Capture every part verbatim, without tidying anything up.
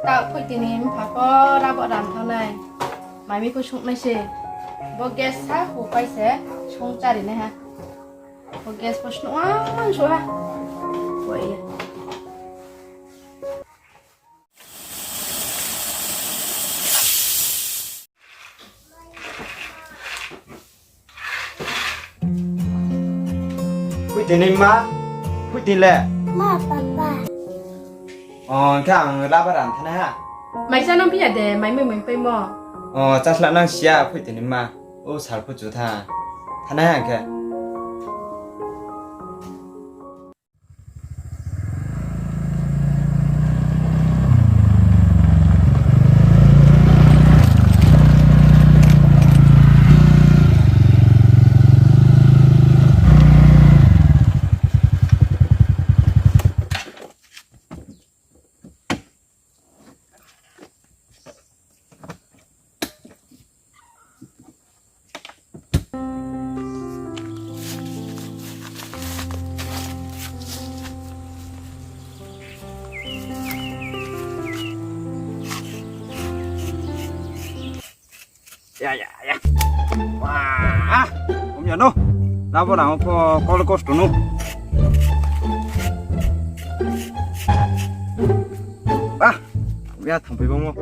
Taoh phoih tini mpha pho rabo ran thanngnai. Mai mi pho sungnai se. Bo gas sa hupai se sung chári nai ha. Bo gas pho snuh ang suh ha. Bo ye. Phoih tini ma, phoih tini le. Ma, papa. O, hing khe ang rabo ran thanngnai ha. Mai chá nang phi ya de, mai mui mui paimo. O, chá sla nang si ya, phoih tini ma. O, sal pho chu tha. Thanngnai ha hing khe. Ya, ya, ya. Wah, om ya no. Rabo rang pho kol kosto no. Ah, ya thang pai bang mo.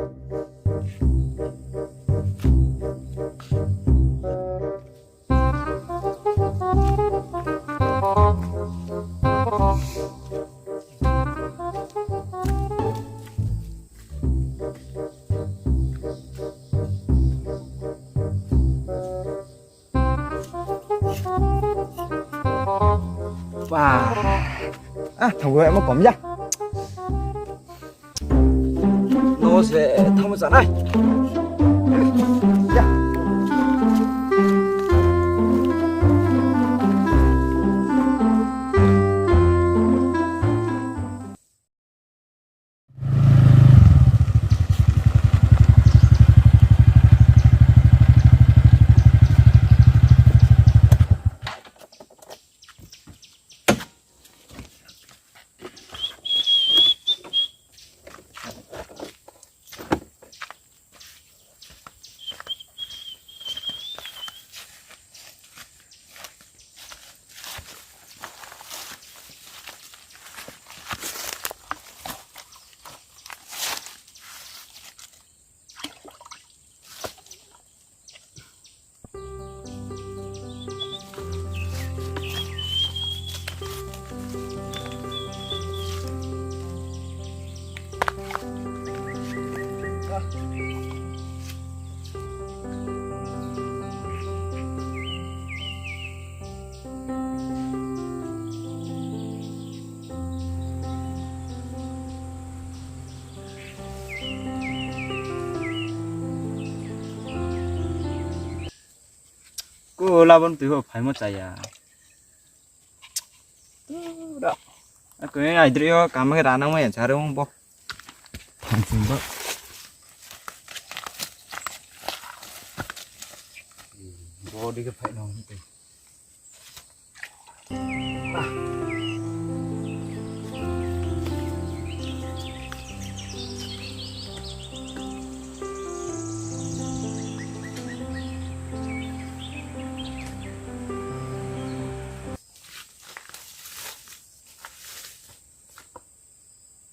Wah. Ah, thang bai mo kom ya. No se thang mo chánai. Ya. Ko labon tui ho phaimo chaya. Ra. Ako ni aidri yo kam khe rana mo ya charo bo. Thangsing ba. Bo di khe phai no.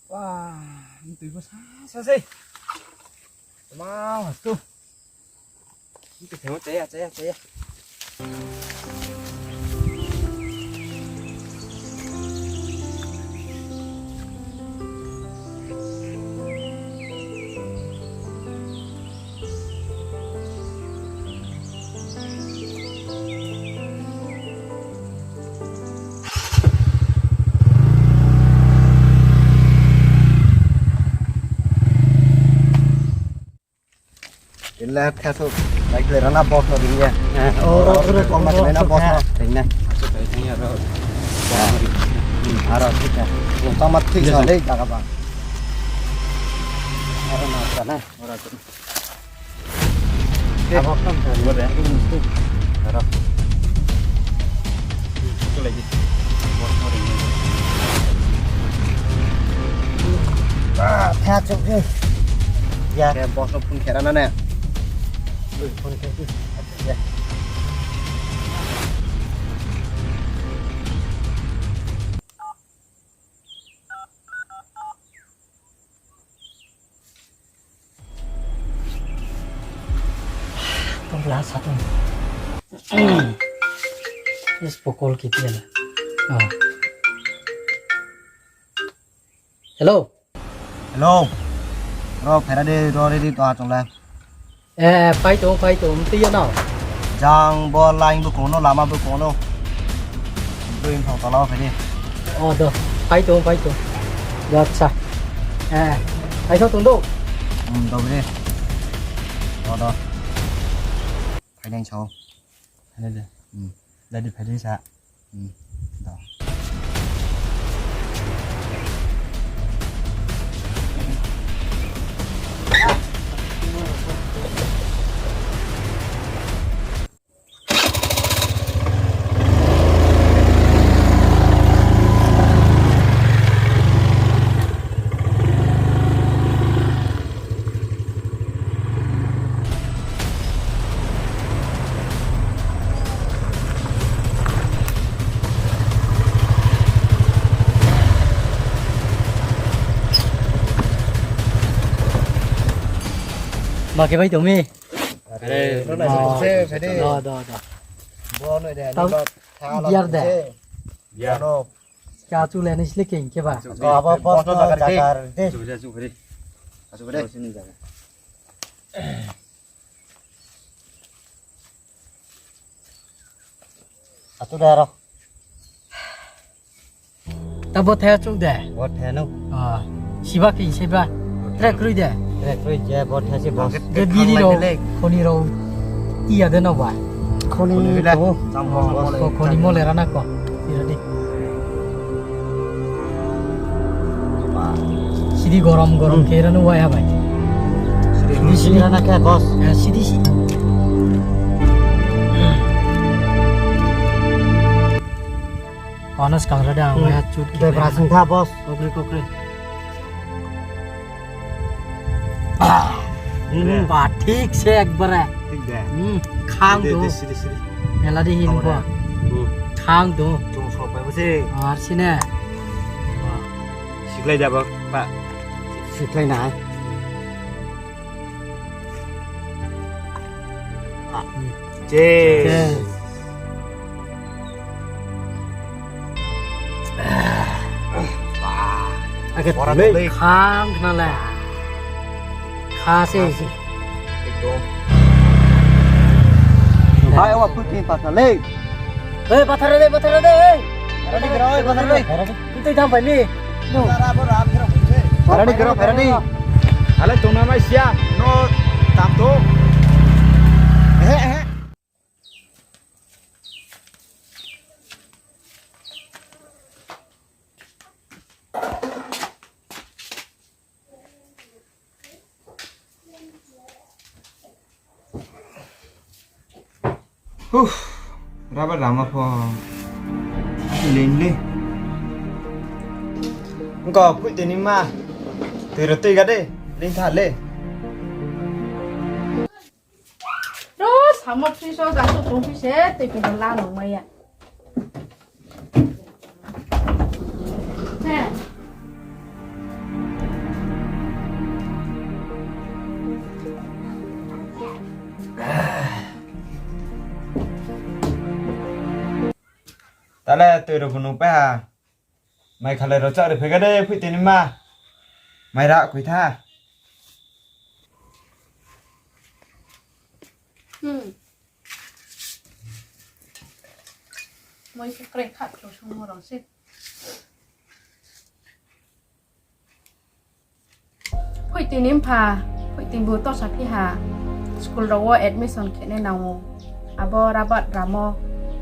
Wah, ini tui bo sa, sa se. Mau, tu. Ini tui tengok, caya, caya, caya. Ini khe su, baik le rana bos no ring ya. Oh, oh, oh, oh, oh, oh, oh, oh, ring ya. Aro, thik ya. Tama thik sa le jaga ba. Aro na, aro na. Abo kam sa. Bo de. Aro. Ko lagi. Ah, thak chok je. Khe boss no phone khe ra na ne. Phone khe. Tongla sa tong. Yes, pokol ki pian. Ah. Hello. Hello. Ro phera de, ro ready to a chong le. Eh, pai tong, pai tong, tui ya no. Jang bo line bo kono, lama bo kono. Bring thong tola phai di. Oh, do. Pai tong, pai tong. Do, acha. Eh, pai tong do. Hmm, do bini. Do, do. Phai nai sao. Phai nai de. Hmm. Dadi phai nai sa. Hmm. Do. Ma khe bai tong mi? Are, oh, no, no, no, no. Do, do, do. Bo no de, tau ni ba, tha la biar de. Biar. No. Ka chu le ni sile keng khe ba. Ka ba boss no jakar de. Chu de, chu de. Chu de. Sini jakar. Atu de aro. Ta bo the chung de. Bo the no. Ah, siba khe siba. Tre kroi de. Tre kroi je bo the si bo. De biri rao, khoni rao. Iya de no ba. Khoni to. Ko khoni mole ra na ko. Ira di. Sidi gorom gorom khe ra no wai ha bai. Sidi sidi ra na khe boss. Eh, sidi si. Kono skang ra da, wai ha chut khe. Debra sing tha boss. Kokri kokri. Ba, thik se ekbare. Thik de. Hmm, khang de, do. De, sidi, sidi. Mela di hin khang bo. De. Hmm. Khang do. Chung so pai bo se. Ar sine. Siklai da bo, pa. Siklai na. Ah. Cheers. Cheers. Ake bora le. Khang khna le. Kha se. Ekdom. Hai, wa phuti pathar le. Hei, pathar le, pathar le, hei. Rani gro, pathar le. Itu jam pai mi. Rani gro, rani. Ale tongna mai sia, no tam to. He, he. Huh, rubber rama pho. Len le. Engko phuih tini ma. Tui ro tui ga de. Len tha le. Ro, samo phi so, ga so tong phi se, tei phi no la no mai ya. He. Tale tui ro bunu pe ha. Mai khalai ro chari phega de phuih tini ma. Mai ra khui tha. Hmm. Moi se kre kha kro sung mo rong se. Phuih tini mpha, phuih tini bu tosa phi ha, school rao wo admission khe nai nang ou. Abo rabat ramo,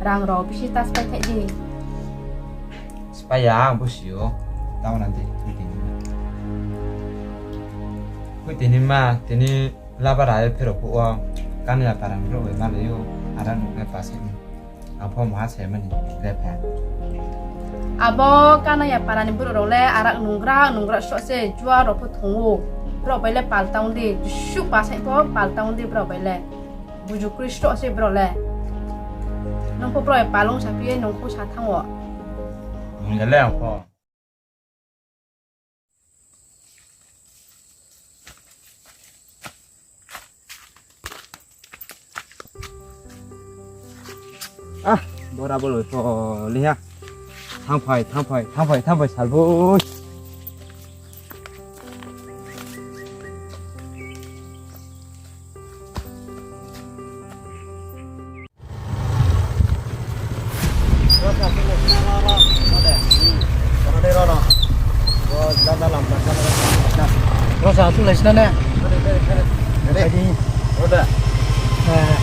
rang rao bisi ta spai thai di. Spai ya, ang busi ou. Tamo na di, phuih tini ma. Phuih tini ma, tini laba ra ye phero phuh wo, kani ya para ni brouh bai malai ou, ara nung le pa se ni. Ang pho maha se mani le pha. Abo kanang ya para ni brouh rao le arak nunggra nunggra soh se jua rao pho thung ou. Brao bai le pal tang di, Jisu pa saing pho pal tang di brao bai le. Buju Khristo se brao le. Nung pho brao bai pal ong saphi ye nung pho sa thanng wo. Nung ya le ang pho. Ah, bora bolo to liha. Thangphai, thangphai, thangphai, thangphai, salboi. Rosa, asuh lai sina ne? Ready? Ready. Eh.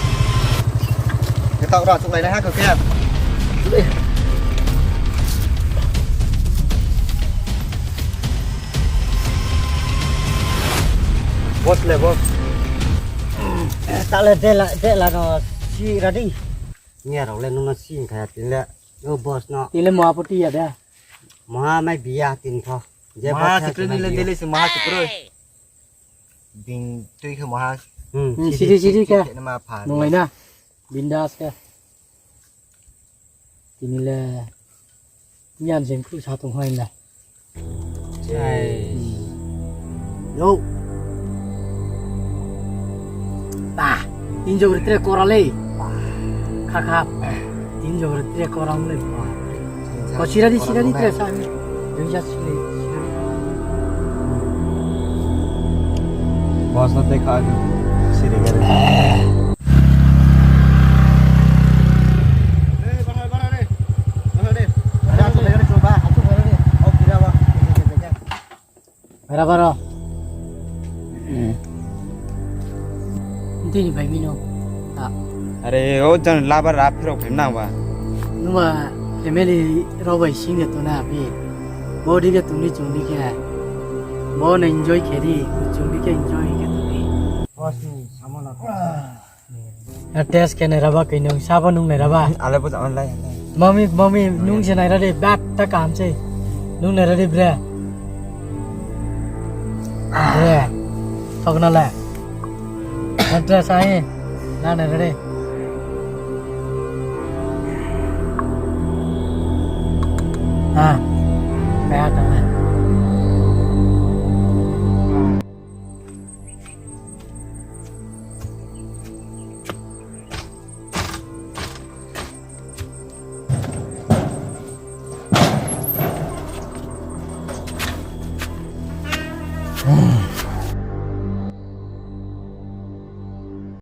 Kita ora asuh lai na ha, kau kaya. Boss le, boss. Ta le de la, de la no si ready. Nia rao le nung no si kha ya tin le. O boss no. Tin le moha poti ya de. Moha mai biya tin tho. Je moha boss sikri ni le dili si moha sikri. Bing tui khe moha. Hmm, sidi, sidi khe. Nama pha. Nunglai na. Bindas khe. Tini le. Nian jeng khu sa tong hoi na. Chai. Yo. Ba, tin jog re tre kora le. Kha kha. Tin jog re tre kora le. Ko sira di, sira di tre sa ni. Jung ja sile. Boss na te kha ni. Sira gare. Bara bara. Ntini bai mino. Ta. Are, o jang labar ra phirok phim nang ba. Numa family rao bai sing de tona bi. Bo di ke tungni chungni ke. Bo na enjoy khe di, chungni ke enjoy khe tungni. Boss ni samala. Na test khe naira ba khe nung sabo nung naira ba. Ale bo online. Mami, mami, nung se naira di, bat ta kaham se. Nung naira di bre. Bre. Thok na le. Na test ahi. Na naira di. Ha. Kaya ta na.